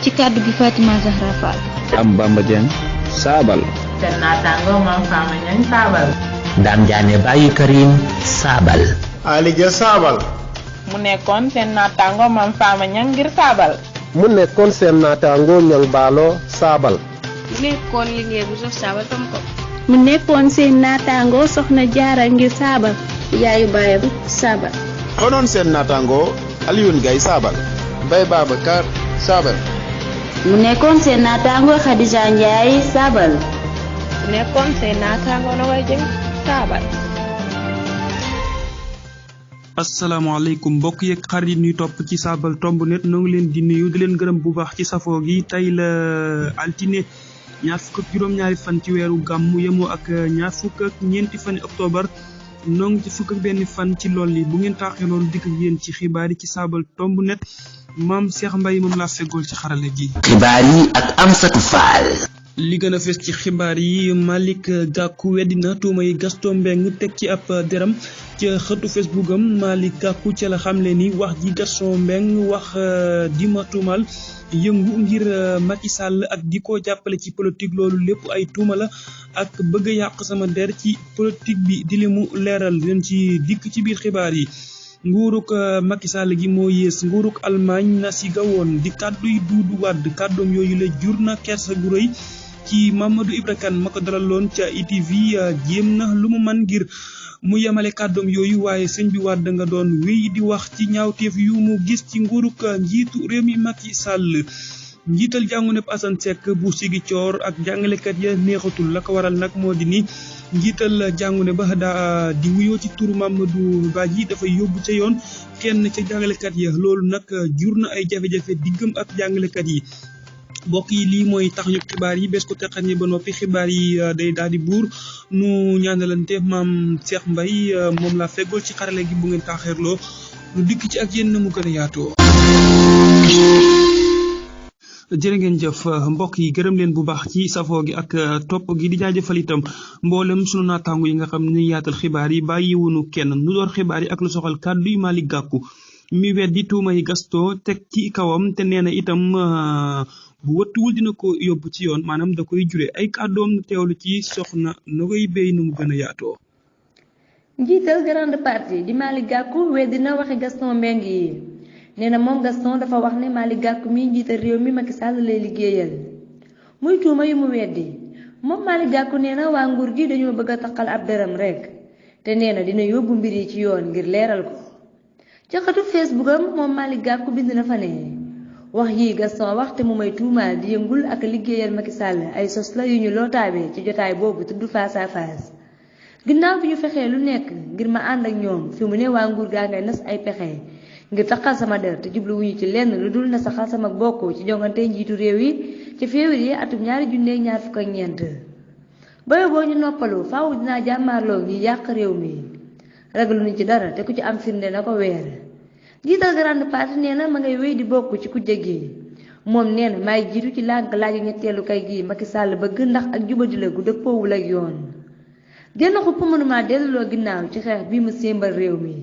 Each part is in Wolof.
ci kàddu gi Fatima Zahra Fall. am Bamba Dieng saabal. seen naataango Mame Fama Niang saabal. Dame Diané Baye Karim saabal. Ali Dia saabal. mu nekkoon seen naataango Mame Fama Niang ngir saabal. mu nekkoon seen naataango Niang Baalo saabal. mu nekkoon liggéey bu sof saabal tam ko. mu nekkoon seen naataango Soxna Jaara ngir saabal. yaayu baayam saabal. konoon seen naataango Alioune Gaye saabal. Mbaye Babacar saabal. mu nekkoon seen naataango Khadija Ndiaye saabal. mu nekkoon seen naataango Nogoy Dieng saabal. asalaamaaleykum mbokk yeeg xarit yi ñuy topp ci saabal tomb net ñoo ngi leen di nuyu di leen gërëm bu baax ci safoo gi tey la altine ñaar fukk ak juróom-ñaari fan ci weeru gàmmu yemoo ak ñaar fukk ak ñeenti fan octobre noo ngi ci fukk ak benn fan ci lool yi bu ngeen taaxee loolu dikk ak yéen ci xibaar yi ci saabal tomb net maam Cheikh Mbaye moom laa feggool ci xarale gi. xibaar yi ak Amsatou Fall. li gën a fees ci xibaar yi Malick Gakou weddina tuuma yi Gaston Mbengue teg ci ab deram ca xëtu Facebook am Malick Gakou ca la xamle ni wax ji Gaston Mbengue wax di ma tuumal yëngu ngir Macky Sall ak di ko jàppale ci politique loolu lépp ay tuuma la ak bëgg a yàq sama der ci politique bi di li mu leeral leen ci dikk ci biir xibaar yi. nguuruk Macky Sall gi moo yées nguuruk Allemagne na si gawoon di kàddu yi Doudou Wade kàddoom yooyu la jur na kersa gu rëy ci Mamadou Ibra Kane ma ko dalaloon ca ITV jéem na lu mu man ngir mu yemale kàddoom yooyu waaye sëñ bi Wade nga doon wéy di wax ci ñaawteef yu mu gis ci nguuruk njiitu réew mi Macky Sall njiital jàngu nepp Assane Seck bu Ziguinchor ak jàngalekat ya neexatul la ko waral nag moo di ni njiital jàngu ne ba daa di wuyoo ci turu Mamadou Badji dafay yóbbu ca yoon kenn ca jàngalekat ya loolu nag jur na ay jafe-jafe diggam ak jàngalekat yi mbokk yi lii mooy tax ñu xibaar yi bés ko teqañe ba noppi xibaar yi day daal di buur nu ñaanalante maam Cheikh Mbaye moom laa feggool ci xarale gi bu ngeen taaxeerloo lu dikk ci ak yéen na mu gën a yaatoo. jërë ngeen jëf mbokk yi gërëm leen bu baax ci safoo gi ak topp gi di jaajëfal itam mboolem sunu naataango yi nga xam ne yaatal xibaar yi bàyyiwunu kenn nu door xibaar yi ak lu soxal kàddu yi Malick Gakou mi weddi tuuma yi Gaston teg ci kawam te nee na itam bu wëttuwul dina ko yóbbu ci yoon maanaam da koy jure ay kàddoom teewlu ci soxna Nogoy Bey nu mu gën a yaatoo. njiital grande partie di Malick Gakou weddi na waxi Gaston Mbengue yi nee na moom Gaston dafa wax ne Malick Gakou mi njiital réew mi Macky Sall lay liggéeyal muy tuuma yu mu weddi moom Malick Gakou nee na waa nguur gi dañoo bëgg a taqal ab dërëm rek te nee na dina yóbbu mbir yi ci yoon ngir leeral ko ca xatu Facebook am moom Malick Gakou bind na fa ne wax yi Gaston wax te mu may tuumaal di yëngul ak liggéeyal Macky Sall ay sos la yu ñu lootaabee ci jotaay boobu tudd face à face ginnaaw bi ñu fexee lu nekk ngir ma ànd ak ñoom fi mu ne waa nguur gaa ngay nas ay pexe ngir taxal sama der te jubluwuñu ci lenn lu dul na saxal sama bokk ci jongante njiitu réew yi ci février atum 2024 ba boo ñu noppalu faaw dinaa jàmmaarloo ñi yàq réew mi ragaluñu ci dara te ku ci am firnde na ko weer njiital grande partie nee na ma ngay wéy di bokk ci kujje gi moom nee na maay jiitu ci lànk laaju ñetteelu kay gi Macky Sall bëgg ndax ak jubadi la gu dëppoowul ak yoon génn xupp mënuma delluloo ginnaaw ci xeex bii mu sémbal réew mi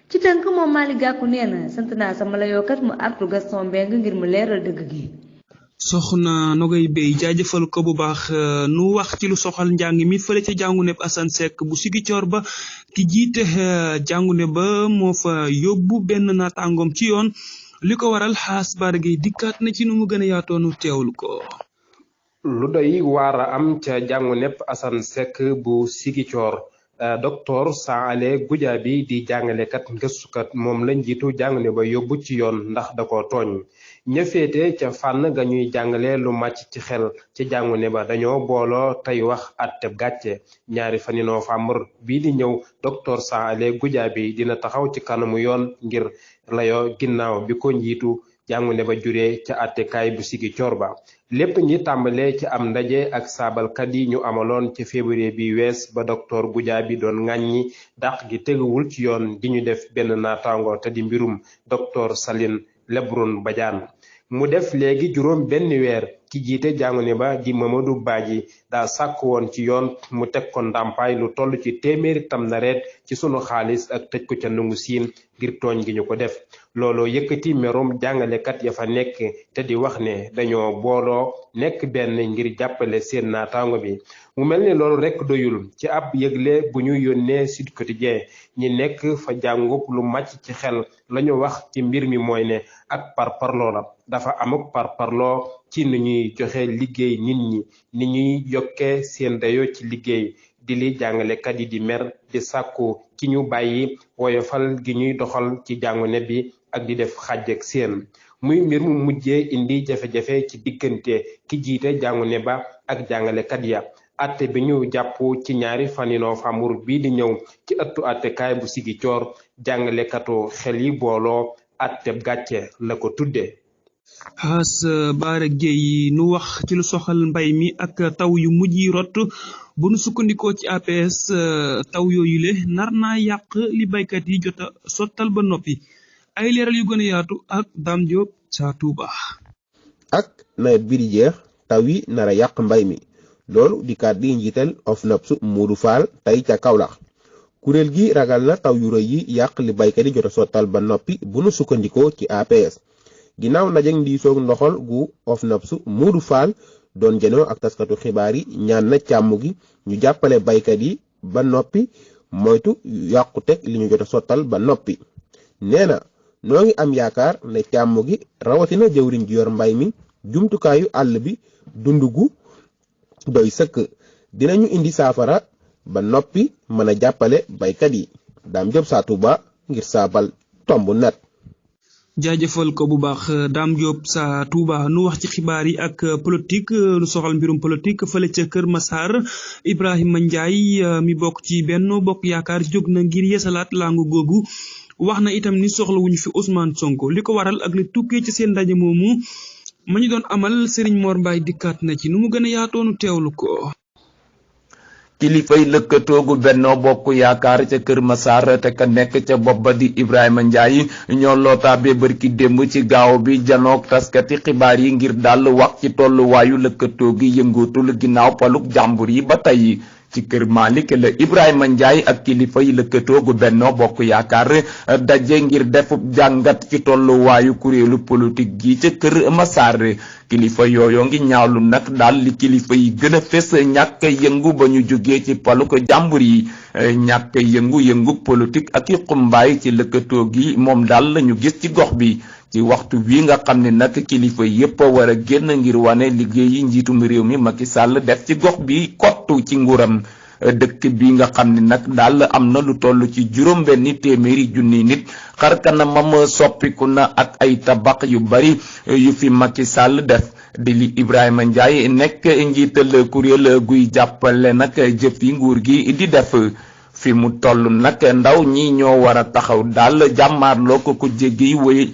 ci tënk moom Malick Gakou nee na sant naa sama layookat mu artu Gaston Mbengue ngir mu leeral dëgg gi. soxna Nogoy Bey jaajëfal ko bu baax nu wax ci lu soxal njàng mi fële ca jàngu nepp Assane Seck bu Ziguinchor ba ki jiite jàngu ne ba moo fa yóbbu benn naataangoom ci yoon li ko waral xaas baar gi dikkaat na ci nu mu gën a yaatoonu teewlu ko. lu doy waar a am ca jàngu nepp Assane Seck bu Ziguinchor docteur Saale Goudiaby di jàngalekat gëstukat moom la njiitu jàngu ne ba yóbbu ci yoon ndax da ko tooñ ña féete ca fànn ga ñuy jàngale lu màcc ci xel ci jàngu ne ba dañoo booloo tey wax àtteb gàcce ñaari fani Novembre bii di ñëw docteur Saale Goudiaby dina taxaw ci kanamu yoon ngir layoo ginnaaw bi ko njiitu jàngu ne ba juree ca àttekaay bu Ziguinchor ba lépp ngi tàmbalee ci am ndaje ak saabalkat yi ñu amaloon ci février bi wees ba docteur Goudiaby doon ŋàññi dàq gi teguwul ci yoon di ñu def benn naataango te di mbirum docteur Saline Lebroun Badiane mu def léegi juróom benn weer ki jiite jàngune ba di Mamadou Badji daa sàkk woon ci yoon mu teg ko ndàmpaay lu toll ci téeméeri tamxarit ci sunu xaalis ak tëj ko ca Ndungu Siin ngir tooñ gi ñu ko def looloo yëkkati merum jàngalekat ya fa nekk te di wax ne dañoo booloo nekk benn ngir jàppale seen naataango bi mu mel ni loolu rekk doyul ci ab yëgle bu ñu yónnee Sud Quotidien ñi nekk fa jàngub lu màcc ci xel lañu wax ci mbir mi mooy ne ak parparloo la dafa amuk parparloo ci ni ñuy joxe liggéey nit ñi ni ñuy yokkee seen dayo ci liggéey di li jàngalekat yi di mer di sàkku ci ñu bàyyi woyofal gi ñuy doxal ci jàngune bi ak di def xàjj ak seen muy mbir mu mujjee indi jafe-jafe ci diggante ki jiite jàngune ba ak jàngalekat ya atte bi ñu jàpp ci ñaari fani Novembre bii di ñëw ci ëttu attekaay bu Ziguinchor jàngalekatu xel yi booloo atteb gàcce la ko tudde As Bara Gueye nu wax ci lu soxal mbay mi ak taw yu mujj yi rot bu nu sukkandikoo ci APS taw yooyu le nar naa yàq li baykat yi jota sottal ba noppi ay leeral yu gën a yaatu ak Dame Diop sa Touba. ak nawet bi di jeex taw yi nar a yàq mbay mi loolu di kàddu yi njiital OFNAPS Modou Fall tey ca Kaolack kuréel gi ragal na taw yu rëy yi yàq li baykat yi jota sottal ba noppi bu nu sukkandikoo ci APS. ginnaaw najeg ndiisoog ndoxol gu OFNAPS Modou Fall doon jënoo ak taskatu xibaar yi ñaan na càmm gi ñu jàppale baykat yi ba noppi moytu yàquteg li ñu jot a sottal ba noppi nee na noo ngi am yaakaar ne càmm gi rawatina jëwriñ ji yor mbay mi jumtukaayu àll bi dund gu doy sëkk dinañu indi saafara ba noppi mën a jàppale baykat yi Dame Diop sa Touba ngir saabal tomb net. jaajëfal ko bu baax Dame Diop sa Touba nu wax ci xibaar yi ak politique nu soxal mbirum politique fële ca Kër Massar Ibrahima Ndiaye mi bokk ci Benno Bokk Yaakaar jóg na ngir yeesalaat langu googu wax na itam ni soxla wuñu fi Ousmane Sonko li ko waral ak li tukkee ci seen ndaje moomu ma ñu doon amal Serigne Mor Mbaye dikkaat na ci nu mu gën a yaatoonu teewlu ko. kilifay lëkkatoogu Benno Bokk Yaakaar ca Kër Massar te ka nekk ca bopp ba di Ibrahima Ndiaye ñoo lootaabee barki démb ci gaaw bi janook taskati xibaar yi ngir dal wax ci tolluwaayu lëkkatoo gi yëngootul ginnaaw paluk jàmbur yi ba tey ci kër Malick la Ibrahima Ndiaye ak kilifa yi lëkkatoogu Benno Bokk Yaakaar daje ngir def jàngat ci tolluwaayu kuréelu politique gi ca Kër Massar kilifa yooyu ngi ñaawlu nag daal li kilifa yi gën a fes ñàkk yëngu ba ñu jógee ci paluk jàmbur yi ñàkk yëngu politique ak i xumbaay ci lëkkatoo gi moom daal lañu gis ci gox bi ci waxtu wi nga xam ne nag kilifa yépp a war a génn ngir wane liggéey yi njiitum réew mi Macky Sall def ci gox bi kottu ci nguuram dëkk bi nga xam ne nag daal am na lu toll ci juróom-benni téeméeri junni nit xar kanamam soppiku na ak ay tabax yu bari yu fi Macky Sall def di li Ibrahima Ndiaye nekk njiital kuréel guy jàppale nag jëf yi nguur gi di def fi mu toll nag ndaw ñi ñoo war a taxaw daal jàmmaarloo ko ku jéggi wéy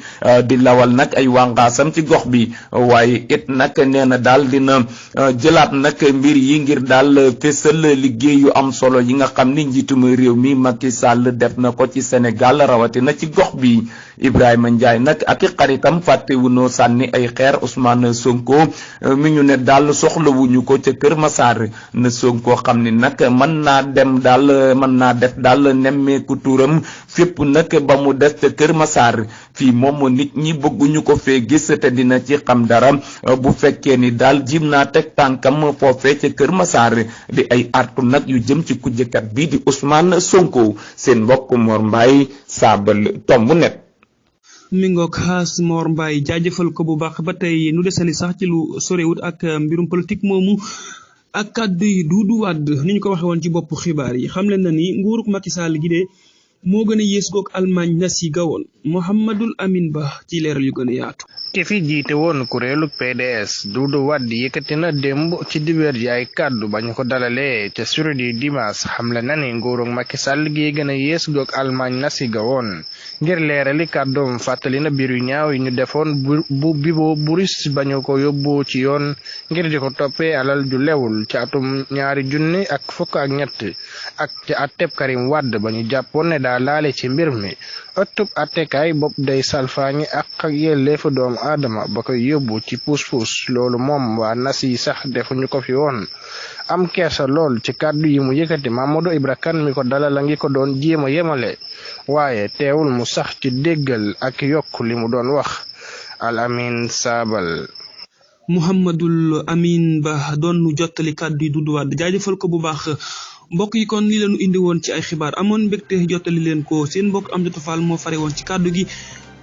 di lawal nag ay wànqaasam ci gox bi waaye it nag nee na daal dina jëlaat nag mbir yi ngir daal fésal liggéey yu am solo yi nga xam ni njiitum réew mi Macky Sall def na ko ci Sénégal rawatina ci gox bi Ibrahima Ndiaye nag ak i xaritam fàttewunoo sànni ay xeer Ousmane Sonko mi ñu ne daal soxlawuñu ko ca Kër Massar na Sonko xam ni nag mën naa dem daal mën naa def daal nemmeeku tuuram fépp nag ba mu des ca Kër Massar fii moom nit ñi bëgguñu ko fee gis te dina ci xam dara bu fekkee ni daal jim naa teg tànkam foofee ca Kër Massar di ay artu nag yu jëm ci kujjekat bii di Ousmane Sonko seen mbokk Mor Mbaye saabal tomb net. mi ngoog xaas Mor Mbaye jaajëfal ko bu baax ba tey nu desani sax ci lu sorewut ak mbirum politique moomu ak kàddu yi Doudou Wade ni ñu ko waxe woon ci bopp xibaar yi xam leen na ni nguuruk Macky Sall gi de moo gën a yées goog Allemagne nasi gawoon Mouhamadul Amin Ba ci leeral yu gën a yaatu. ki fi jiite woon kuréelu PDS Doudou Wade yëkkati na démb ci dibeer ji ay kàddu bañ ko dalalee ca suredi dimanche xamle na ni nguurug Macky Sall gi gën a yées goog Allemagne nasi gawoon ngir leerali kàddoom fàttali na biir yu ñaaw yi ñu defoon bu Bibo Boris bañu ko yóbbu ci yoon ngir di ko toppee alal ju lewul ci atum 2013 ak ci atteb Karim Wade ba ñu jàppoon ne daa laale ci mbir mi ëttub attekaay bopp day salfaañi ak yelleefu doomu aadama ba koy yóbbu ci puus-puus loolu moom waa nas yi sax defuñu ko fi woon am kersa lool ci kàddu yi mu yëkkati Mamadou Ibra Kane mi ko dalal a ngi ko doon jéem a yemale waaye teewul mu sax ci déggal ak yokk li mu doon wax Al Amin Saabal. Mouhamadul Amin Ba doon jottali kàddu yi Doudou Wade jaajëfal ko bu baax mbokk yi kon li lañu indi woon ci ay xibaar amoon mbégte jottali leen ko seen mbokk Amsatou Fall moo fare woon ci kàddu gi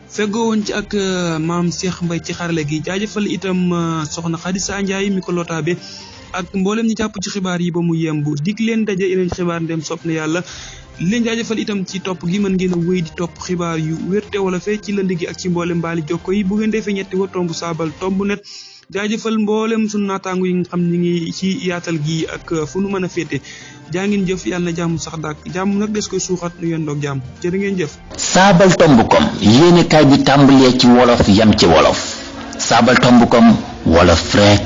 feggoo woon ci ak maam Cheikh Mbaye ci xarale gi jaajëfal itam soxna Khadissa Ndiaye mi ko lotaabe ak mboolem ñi jàpp ci xibaar yi ba mu yemb dig leen daje yeneen xibaar ndem sopp na yàlla leen jaajëfal itam ci topp gi mën ngeen a wéy di topp xibaar yu wérte wala fee ci lënd gi ak ci mboolem mbaali jokko yi bu ngeen defee ñetti wa tomb saabal tomb net jaajëfal mboolem sunu naataango yi nga xam ni ngi ci yaatal gi ak fu nu mën a féete jaa ngeen jëf yàlla na jàmm sax dàkk jàmm nag des koy suuxat nu yendoog jàmm jërë ngeen jëf. saabal tomb.com yéenekaay bi tàmbalee ci wolof yam ci wolof saabal tomb.com wolof rek